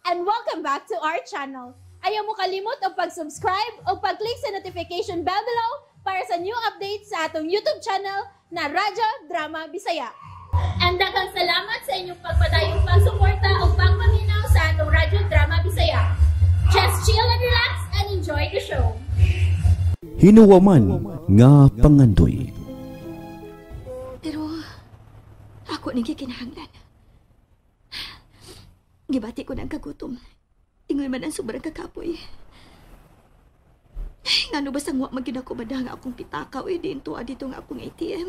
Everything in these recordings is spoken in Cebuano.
And welcome back to our channel. Ayaw mo kalimot og pag-subscribe o pag-click sa notification bell below para sa new updates sa atong YouTube channel na Radyo Drama Bisaya. And daghang salamat sa inyong pagpadayong pagsuporta o pagpaminaw sa atong Radyo Drama Bisaya. Just chill and relax and enjoy the show. Hinuwaman nga pangandoy. Pero ako ning gikinahanglan. Gibati ko na ang kagutom. Ingoy man ang sobrang kakapoy. Ay, ngano ba sang wa man gyud ako bada nga akong pitaka oy diin tuwa dito nga akong ATM.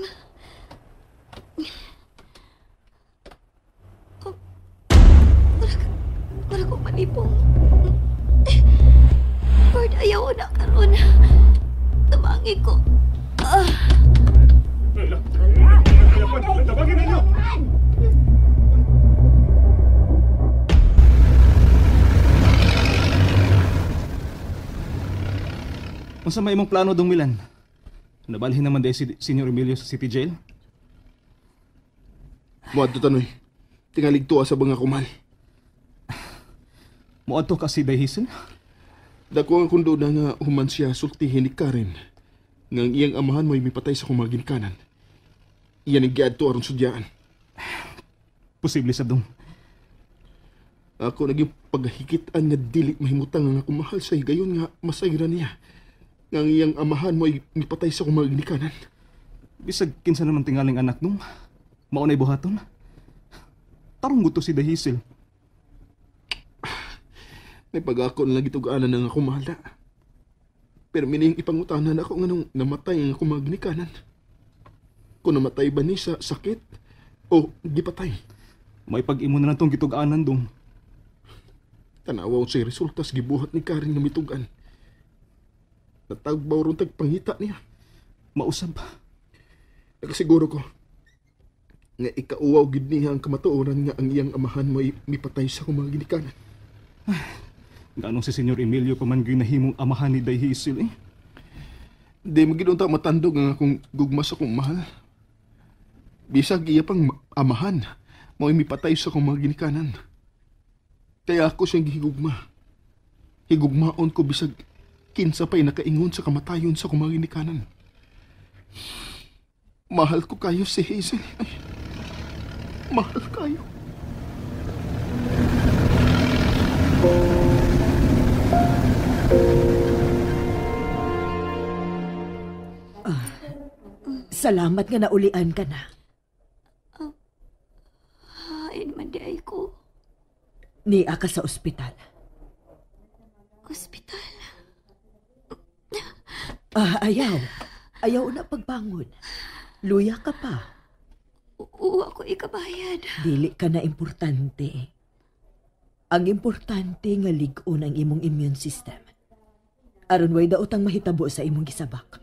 Oh, wala ko malipong. Lord, ayaw na karon. Tabangi ko. Unsa may imong plano dong Milan? Nabalhin naman dahil si Senior Emilio sa City Jail? Muadto tanoy. Tingalig tuwa sa banga kumal. Muadto ka si Dayhisen? Dako ang kundo na nga human siya sultihin ni Karen. Nga ang iyang amahan mo'y mipatay sa kumaginkanan. Iyan ang giadto aron sudyaan. Posible sa dong. Ako naging paghikitan nga dili mahimutang nga ako mahal sa higayon nga masayra niya. Nga ang iyang amahan mo'y mipatay sa kumaginikanan. Bisag kinsa naman tingaling anak nung maunay buhaton. Tarong guto si Dahisel. May pag-ako na lang gitugaanan nga ako mahal na. Pero mining ipangutanan ako nga nung namatay ang akong mga ginikanan. Kung namatay ba ni sa sakit o gipatay. May pag-imo na lang tong gitugaanan dong. Tanawaw sa resulta sa gibuhat ni Karen nga mitugan. Natagbaw ron tagpangita niya. Mausab. Nakasiguro ko nga ikauwaw gid niya ang kamatuoran nga ang iyang amahan mo'y mipatay sa akong mga ginikanan. Ganong si Senyor Emilio pa man gyud nahimong amahan ni Dayhisil eh. Di mo gid unta matandog ang akong gugma sa akong mahal. Bisag iya pang amahan mo'y mipatay sa akong mga ginikanan. Kaya ako siyang gihigugma. Higugmaon ko bisag kinsa pa'y nakaingon sa kamatayon sa akong mga ginikanan. Mahal ko kayo si Hazel. Ay, mahal kayo. Salamat nga naulian ka na. Hain man di ay ko. Nia ka sa ospital. Ospital? Ayaw. Ayaw na pagbangon. Luya ka pa. Oo, ako ikabayad. Dili ka na importante. Ang importante nga lig-on ang imong immune system. Aron way daot ang mahitabo sa imong gisabak.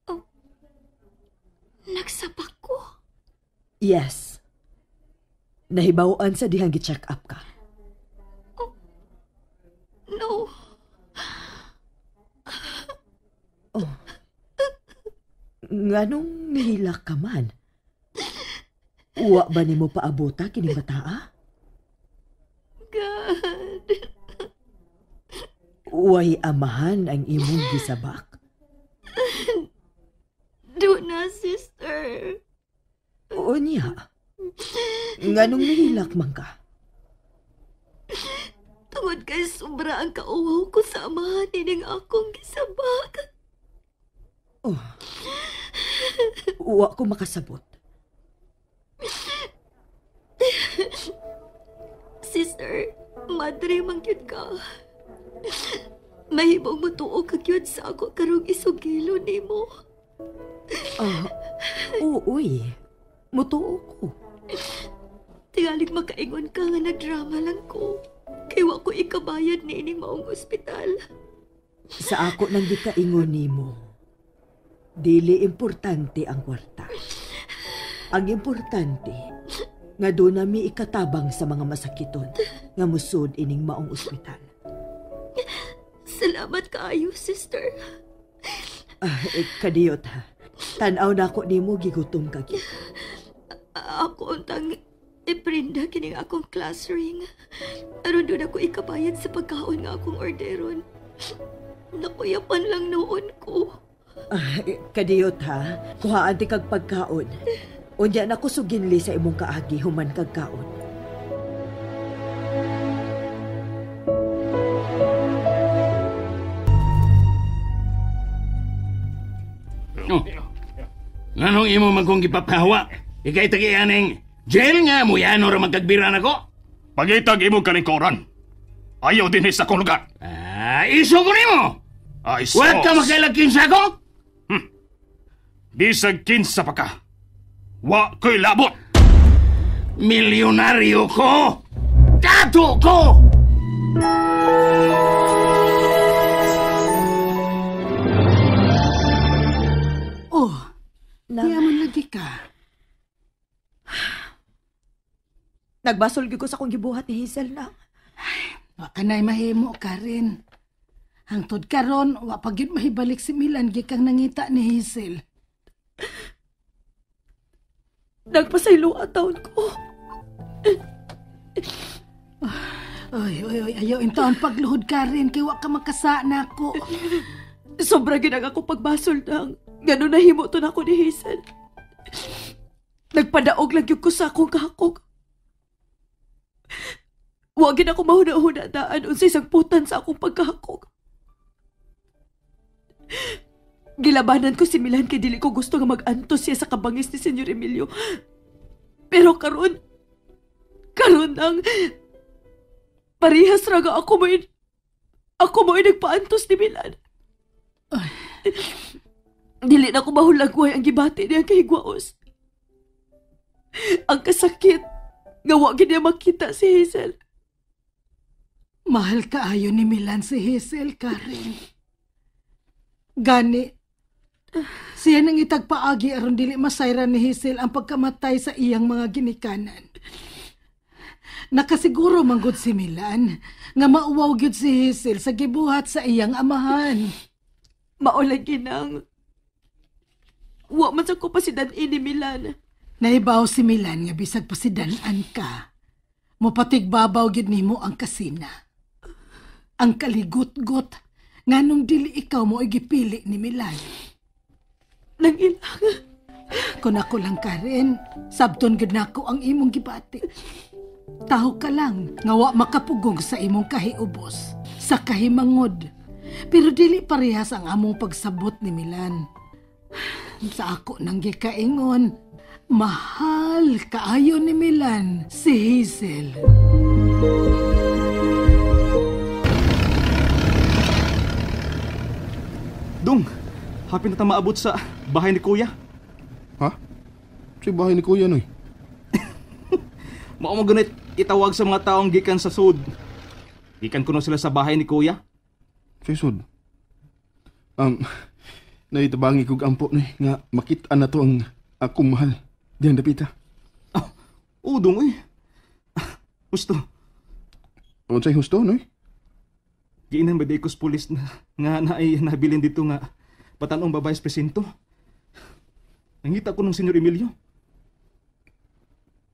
Oh, nagsabak ko? Yes. Nahibaw-an sa dihang gi-check up ka. Oh, no. Oh. Nganong nihilak ka man? Uwa ba nimo paabota kining bataa? God. Uway amahan ang imong gisabak? Do na, sister. Oo niya. Nganong nihilak man ka? Tungod kay sobra ang kauwaw ko sa amahan ining akong gisabak. Oh. Uwa ko makasabot. Sister, madre man gyud ka. Mahimong mutuo ka gyud sa ako karong isugilo nimo. Oo, mutuo ko. Tingalig makaingon ka nga nagdrama lang ko. Kay wa ko ikabayad niining maong ospital. Sa ako nang gikaingon nimo, dili importante ang kwarta. Ang importante, nga doon nami ikatabang sa mga masakiton nga musod ining maong ospital. Salamat kaayo, sister. Kadiyot ha. Tan-aw na ako nimo, gigutom ka gyud. Ako untang Iprinda kining akong class ring. Aron doon ako ikabayad sa pagkaon nga akong orderon. Nakuyapan lang noon ko. Kadiyot ha, kuhaan ti kag pagkaon. Unya na ko suginli sa imong kaagi human kag kaon. Oh. Nganong imo man kong gipapahawa? Ikay tagi-aning jail nga muyano ra magkagbiran ako. Pagitag imo kaning koran. Ayaw din sa akong lugar. Ah, iso ko nimo. Ay, sos. Wa ka makailag kinsa ko? Bisag kinsa pa ka. Wa ko'y labot. Milyonaryo ko. Dato ko. Oh, niyaman lagi ka. Nagbasol gyud ko sa akong gibuhat ni Hazel na. Ay, wa ka na'y mahimo ka rin. Hangtod karon, wa pa gyud mahibalik si Milan gikang nangita ni Hazel. Nagpasaylo ang taon ko. Oy, oy, oy, ayaw intaon pagluhod ka rin kay wa ka makasa na ako. Sobra ginag ako pagbasol nang. Ganun nahimo to na ako ni Hazel. Nagpadaog lang gyud ko sa akong kahakog. Wa gid ako mahuna-huna daan unsay sagputan sa akong pagkahakog. Gilabanan ko si Milan kay dili ko gusto nga mag-antos siya sa kabangis ni Senyor Emilio. Pero karon nang parehas ra nga ako mo'y nagpaantos ni Milan. Ay. Dili na ko mahulagway ang gibati niya kay Higwaos. Ang kasakit nga wa gid niya makita si Hazel. Mahal kaayo ni Milan si Hazel, Karen. Gani, siya nang itagpaagi aron dili masayran ni Hazel ang pagkamatay sa iyang mga ginikanan. Nakasiguro manggod si Milan nga mauwaw gyud si Hazel sa gibuhat sa iyang amahan. Mao lagi nang wa man sa ko pasidan-in ni Milan. Naibaw si Milan nga bisag pasidan-an ka. Mopatigbabaw gyud nimo ang kasina. Ang kaligot-got nganong dili ikaw mo igipili ni Milan. Nangilang. Kung ako lang ka rin, sabton gyud nako ang imong gibati. Taho ka lang nga wa makapugong sa imong kahiubos, sa kahimangod. Pero dili parehas ang among pagsabot ni Milan. Sa ako nang gikaingon, mahal kaayo ni Milan si Hazel. Dong, hapin na ta maabot sa bahay ni Kuya. Ha? Sa bahay ni Kuya, noy? Mao mo ganit itawag sa mga taong gikan sa sud. Gikan kuno sila sa bahay ni Kuya. Sa sud? Naitabangi kog ampo, noy, nga makita na to ang akong mahal. Diyan dapita. Oh, udong, eh. Husto. Unsay husto, noy? Giinan ba di kos pulis na nga naay nabilin dito nga patanong babae sa presinto? Nangita ko ng Senyor Emilio.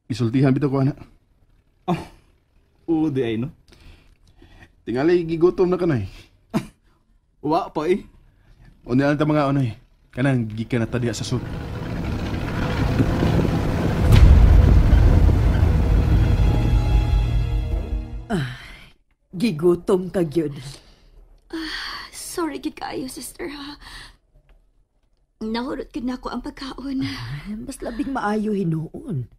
Isultihan bitaw ko, ana. Oh, udi ay, no? Tingali, gigutom na ka, nay. Wa pa, eh. Unya lang ta mga onoy. Kanang gikan na ta diha sa sud. Gigutom ka gyud. Sorry gid kaayo, sister, ha. Nahurot gid nako ang pagkaon. Mas labing maayo hinuon.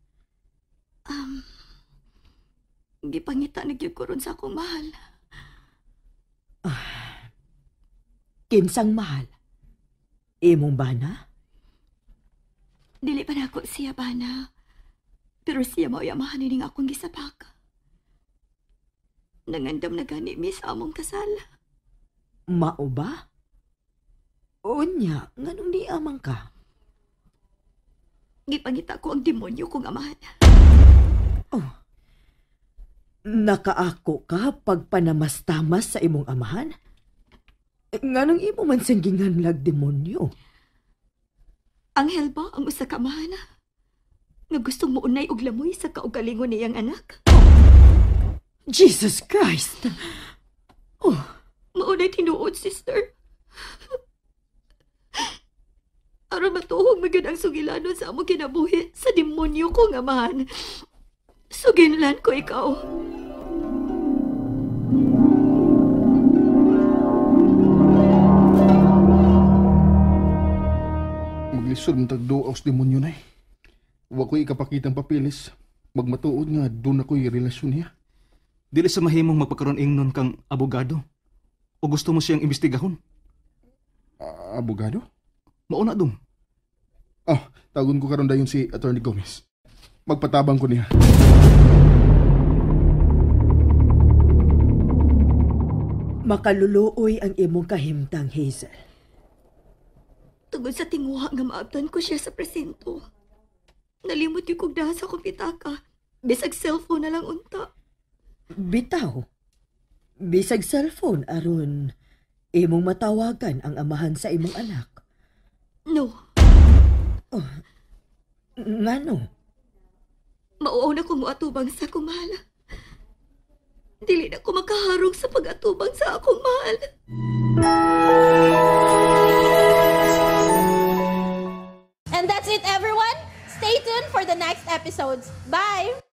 Gipangita na gyud ko ron sa akong mahal. Kinsang mahal? Imong bana? Dili pa nako siya bana. Pero siya mao'y amahan nining akong gisapak. Nangandam na gani mi sa among kasal. Mao ba? Unya, nganong di amang ka? Gipangita ko ang demonyo kong amahan. Oh. Nakaako ka pagpanamastamas sa imong amahan? Nganong imo man siyang ginganlag demonyo? Anghel ba ang usa ka amahan? Nga gustong muunay og lamoy sa kaugalingon niyang anak. Jesus Christ! Oh, maunay tinuod, sister. Aron matuhog magyud ang sugilanon sa among kinabuhi sa demonyo ko nga amahan. Suginlan ko ikaw. Maglisod ng tagduaw sa demonyo na eh. Wa ko'y ikapakitang papilis. Magmatuod nga doon ako'y relasyon niya. Dili sa mahimong magpakaroon ingnon kang abogado. O gusto mo siyang imbestigahon? Abogado? Mauna dong. Ah, tagon ko karon dayon si Attorney Gomez. Magpatabang ko niya. Makaluluoy ang imong kahimtang, Hazel. Tungod sa tinguha nga maabtan ko siya sa presinto. Nalimot yung kog daha sa akong pitaka. Bisag cellphone na lang unta. Bitaw. Bisag cellphone aron imong matawagan ang amahan sa imong anak. No. Oh, ngano? Mauaw na ko moatubang sa akong mahal. Dili na ko makaharong sa pag-atubang sa akong mahal. And that's it, everyone. Stay tuned for the next episodes. Bye!